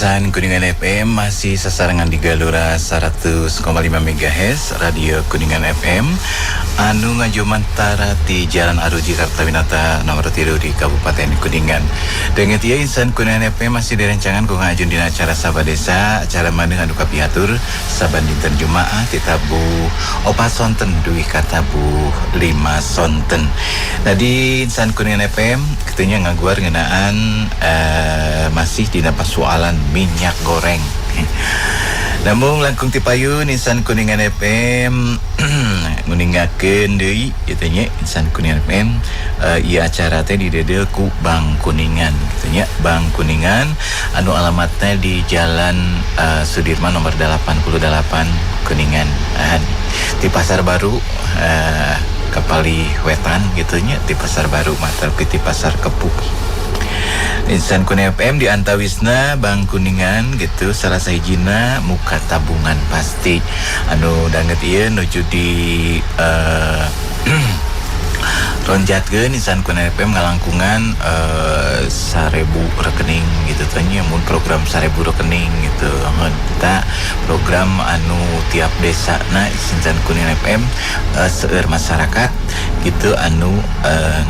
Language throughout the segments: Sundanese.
Insan Kuningan FM, masih sasarengan di Galura 100,5 MHz Radio Kuningan FM anu ngajumantara di Jalan Aruji Kartawinata nomor 3 di Kabupaten Kuningan. Dengan ieu, Insan Kuningan FM, masih direncangan ku ngajun dina acara Saba Desa, acara maneh anu kapihatur saban dinten Jumaah ti tabuh 4 sonten dugi ka tabuh 5 sonten. Tadi Insan Kuningan FM kitu nya ngaguar ngeunaan masih dina persoalan minyak goreng. Namun langkung tipayun, Insan Kuningan FM, nguningakeun deui kitu nya, Insan Kuningan FM, ieu acara teh didedel ku Bank Kuningan kitu nya. Bank Kuningan anu alamatnya di Jalan Sudirman nomor 88 Kuningan, di Pasar Baru Kapali Wetan gitu nya, di Pasar Baru mah, tapi di Pasar Kepuh. Insan Kuningan FM, di antawisna Bank Kuningan gitu salah sahijina muka tabungan pasti anu danget ieu nuju di ronjatkeun, Insan Kuningan FM, ngalangkungan 1.000 rekening gitu teh nya, mun program 1.000 rekening gitu. Kita program anu tiap desa na, Insan Kuningan FM, seueur masyarakat gitu anu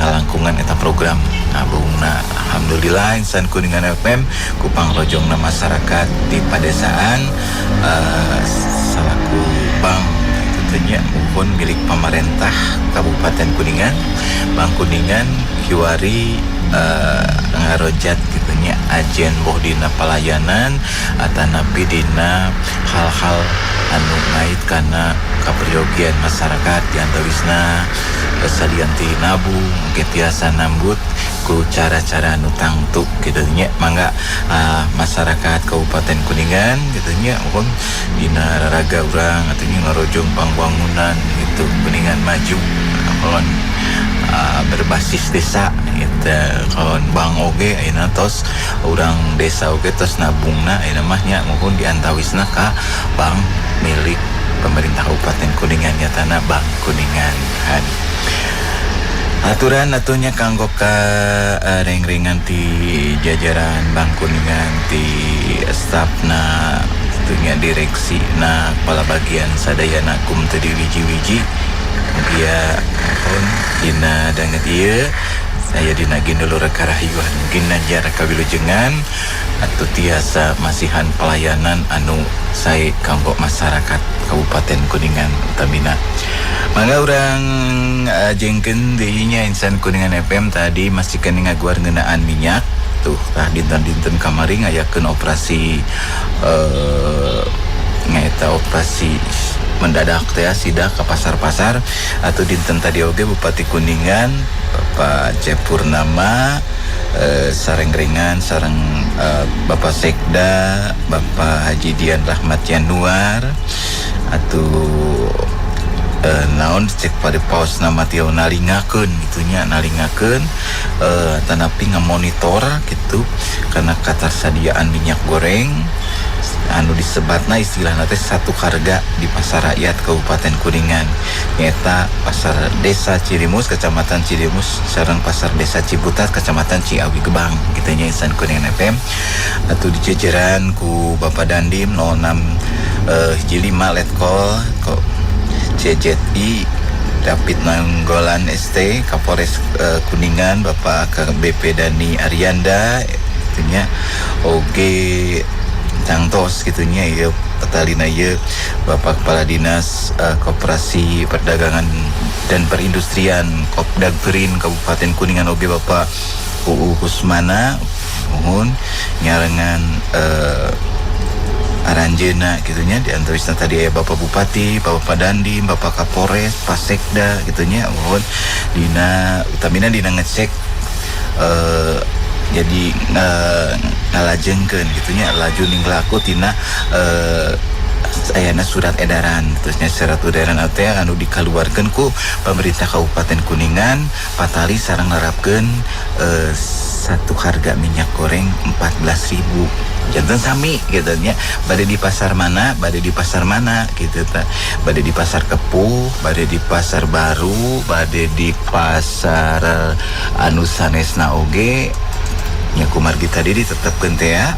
ngalangkungan eta program nabungna. Alhamdulillah, Insan Kuningan FM, ku pangrojongna masyarakat di padesaan, salaku bank tentunya muhun milik pemerintah Kabupaten Kuningan, Bank Kuningan kiwari ngarojat gitu nya ajen, boh dina pelayanan atanapi dina hal-hal anu ngait kana kaperyogian masyarakat. Di antawisna salian ti nabung ge tiasa nambut ku cara-cara anu tangtu gitu nya. Mangga masyarakat Kabupaten Kuningan gitu nya, mohon dina raraga urang artinya ngarojong pangbangunan gitu, Kuningan maju, mohon berbasis desa gitu. Kon bank oge ayeuna tos urang desa oge tos nabungna ayeuna mah nya, mohon di antawisna ka bank milik pemerintah Kabupaten Kuningan, nyatana Bank Kuningan. Han. Aturan atuh nya kanggo ka rengrengan ti jajaran Bank Kuningan, ti stafna itunya, direksi na, kepala bagian sadayana, kum teu wiji-wiji. Mugia mohon dina danget ieu saya dina gindulur karahayuan ginanjar kawilujengan atau tiasa masihan pelayanan anu sae kanggo masyarakat Kabupaten Kuningan utamina. Mangga urang jengkeun deui nya, Insan Kuningan FM. Tadi masih keneh ngaguar ngeunaan minyak tuh. Tah, dinten-dinten kamari ngayakeun operasi ngaeta operasi mendadak teh sidak ke pasar-pasar atau dinten tadi oge Bupati Kuningan Bapak Cep Purnama sareng ringan sareng Bapak Sekda Bapak Haji Dian Rahmat Januar atau naon cek pada paus nama tio nalingakeun gitu nya, nalingakeun tanapi ngamonitor gitu karena katersadiaan minyak goreng anu disebatna istilahna teh satu harga di Pasar Rakyat Kabupaten Kuningan, nyata Pasar Desa Cilimus, Kecamatan Cilimus, sareng Pasar Desa Ciputat, Kecamatan Ciawi Gebang gitu nya, Insan Kuningan FM. Atau di jajaran ku Bapak Dandim 06 hiji 5 Letkol kok CJI David Nanggolan ST, Kapolres Kuningan Bapak KBP Dani Arianda itunya oge tangtos gitunya ya. Petalina ya Bapak Kepala Dinas Koperasi Perdagangan dan Perindustrian Kopdagperin Kabupaten Kuningan oge Bapak UU Kusmana, mohon nyarengan aranjeuna gitunya. Di antawisna tadi aya Bapak Bupati, Bapak Dandim, Bapak Kapolres, Pak Sekda gitunya, mohon dina utamina dina ngecek jadi ngalajengkeun gitunya laju ninglaku tina ayana surat edaran. Terusnya surat edaran teh anu dikaluarkeun ku pemerintah Kabupaten Kuningan patali sareng nerapkeun satu harga minyak goreng 14.000 janten sami gitu nya, bade di pasar mana, bade di pasar mana gitu ta, bade di Pasar Kepuh, bade di Pasar Baru, bade di pasar anu sanesna oge nya. Kumargi tadi ditetapkeun teh ya.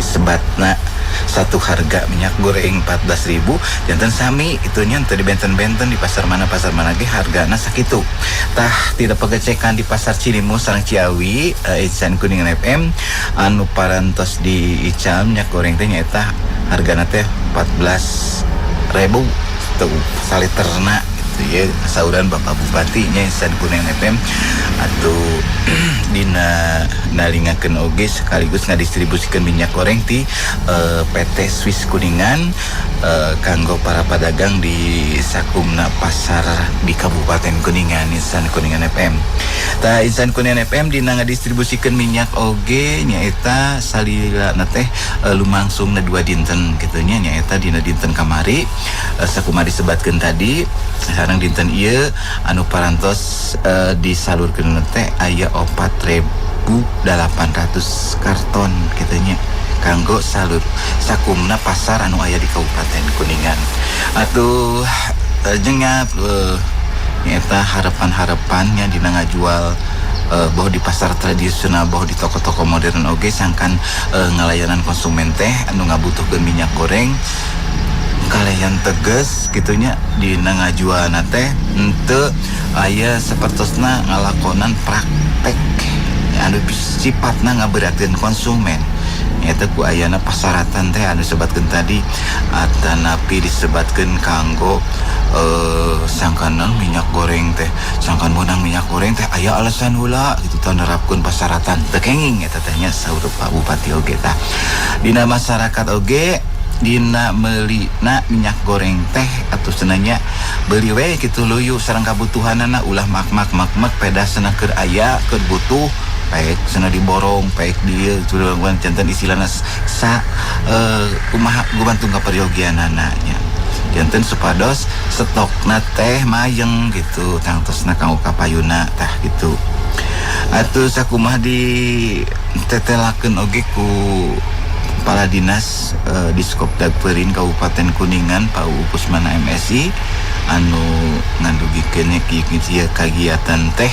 Disebatna satu harga minyak goreng 14.000 janten sami itu nya, teu dibenten-benten di pasar mana ge hargana sakitu. Tah, tidak pengecekan di pasar Cilimus sareng Ciawi, Insan Kuningan FM, anu parantos di ical minyak goreng teh nyaeta hargana teh 14.000 tuh saliterna gitu ya. Sauran Bapak Bupati nya, Insan Kuningan FM, atau dina nalingakeun oge sekaligus ngadistribusikeun minyak goreng ti PT Swiss Kuningan kanggo para pedagang di sakumna pasar di Kabupaten Kuningan, Insan Kuningan FM. Tah, Insan Kuningan FM, dina ngadistribusikeun minyak oge nyaeta salila teh lumangsungna 2 dinten kitu nya, nyaeta dina dinten kamari sakumaha disebatkeun tadi sareng dinten ieu anu parantos disalurkeun teh aya 4.800 karton kitu nya kanggo salur sakumna pasar anu aya di Kabupaten Kuningan. Atuh jengap nyaeta harapan-harapannya dina ngajual boh di pasar tradisional boh di toko-toko modern oge sangkan ngalayanan konsumen teh anu ngabutuhkeun minyak goreng kalian tegas gitunya dina ngajualna teh, henteu aya sapertosna ngalakonan praktek anu sifatna ngaberatkeun konsumen, nyaeta ku ayana pasaratan teh anu disebatkeun tadi atanapi disebatkeun kanggo sangkanan minyak goreng teh, sangkan meunang minyak goreng teh aya alasan heula gitu tah nerapkeun pasaratan, teu kenging eta teh nya. Saur Pak Bupati oge, tah dina masyarakat oge dina meulina minyak goreng teh atau senanya beli we gitu luyu sareng kabutuhanana, ulah mak mak mak mak peda cenah keur aya keur butuh baik cenah diborong baik dia janten istilahna sa kumaha gumantung kaperyogianana nya, janten supados stokna teh mayeng gitu tangtosna kanggo kapayuna. Tah gitu atuh sakumaha di tetelakeun oge ku Kepala Dinas Diskopdagperin Kabupaten Kuningan, Pak Uu Kusmana MSI, anu ngandugikeun ieu kagiatan teh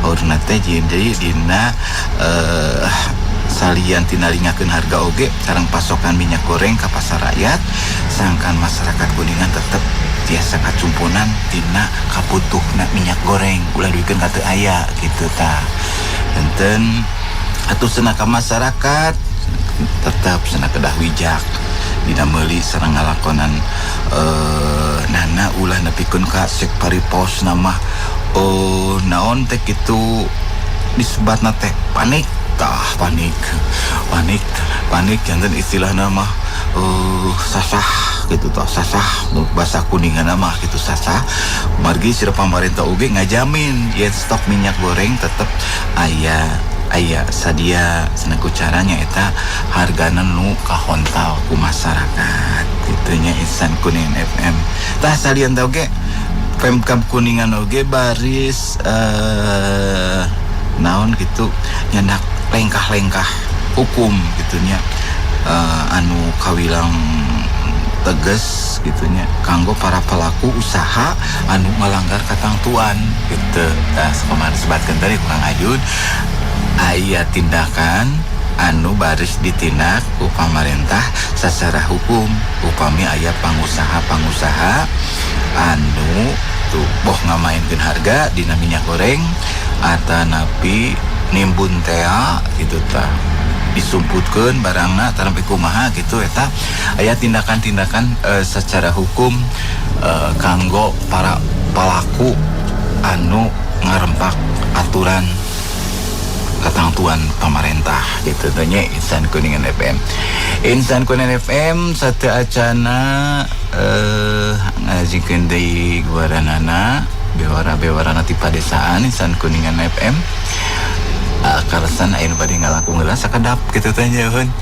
aurna teh jadi dina salian tina lingakeun harga oge sareng pasokan minyak goreng ka pasar rakyat, sangkan masyarakat Kuningan tetep tiasa kacumponan tina kabutuhna minyak goreng, ulah duikeun ka teu aya gitu. Tah, enten atuh cenah ka masyarakat tetap cenah kedah bijak dina meuli sareng ngalakonan nana, ulah nepikeun ka sek paripos nama oh naon teh kitu disebatna teh panik. Tah, panik panik panik janten istilahna mah sasah gitu. Tah, sasah bahasa Kuningan mah gitu, sasah margi sira pamarentah oge ngajamin yen stok minyak goreng tetep aya aya sadia cenah ku caranya eta hargana nu kahontal ku masyarakat gitu nya, Insan Kuningan FM. Tah, salian teh oge Pemkab Kuningan oge baris naon gitu nyandak lengkah-lengkah hukum gitu nya anu kawilang tegas gitu nya kanggo para pelaku usaha anu melanggar katangtuan gitu. Tah, kemarin disebatkan tadi ku Kang Ajun aya tindakan anu baris ditindak ku pamarentah secara hukum upami aya pangusaha-pangusaha anu tuh boh ngamainkeun harga dina minyak goreng atanapi nimbun tea gitu. Tah, disumputkeun barangna sampai kumaha gitu, eta aya tindakan-tindakan secara hukum kanggo para pelaku anu ngarempak aturan katangtuan pemerintah gitu tanya, Insan Kuningan FM. Insan Kuningan FM, satu acana ngajikeun deui guaranana bewara-bewara ti padesaan. Insan Kuningan FM, kaleresan aya nu bade ngalangkung heula sakedap gitu teh hun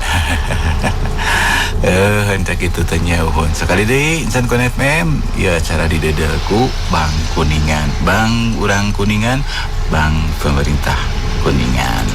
henteu kitu teh hun. Sekali deui, Insan Kuningan FM ya, acara didedel ku Bank Kuningan, Bank Urang Kuningan, Bank Pemerintah Kuningan.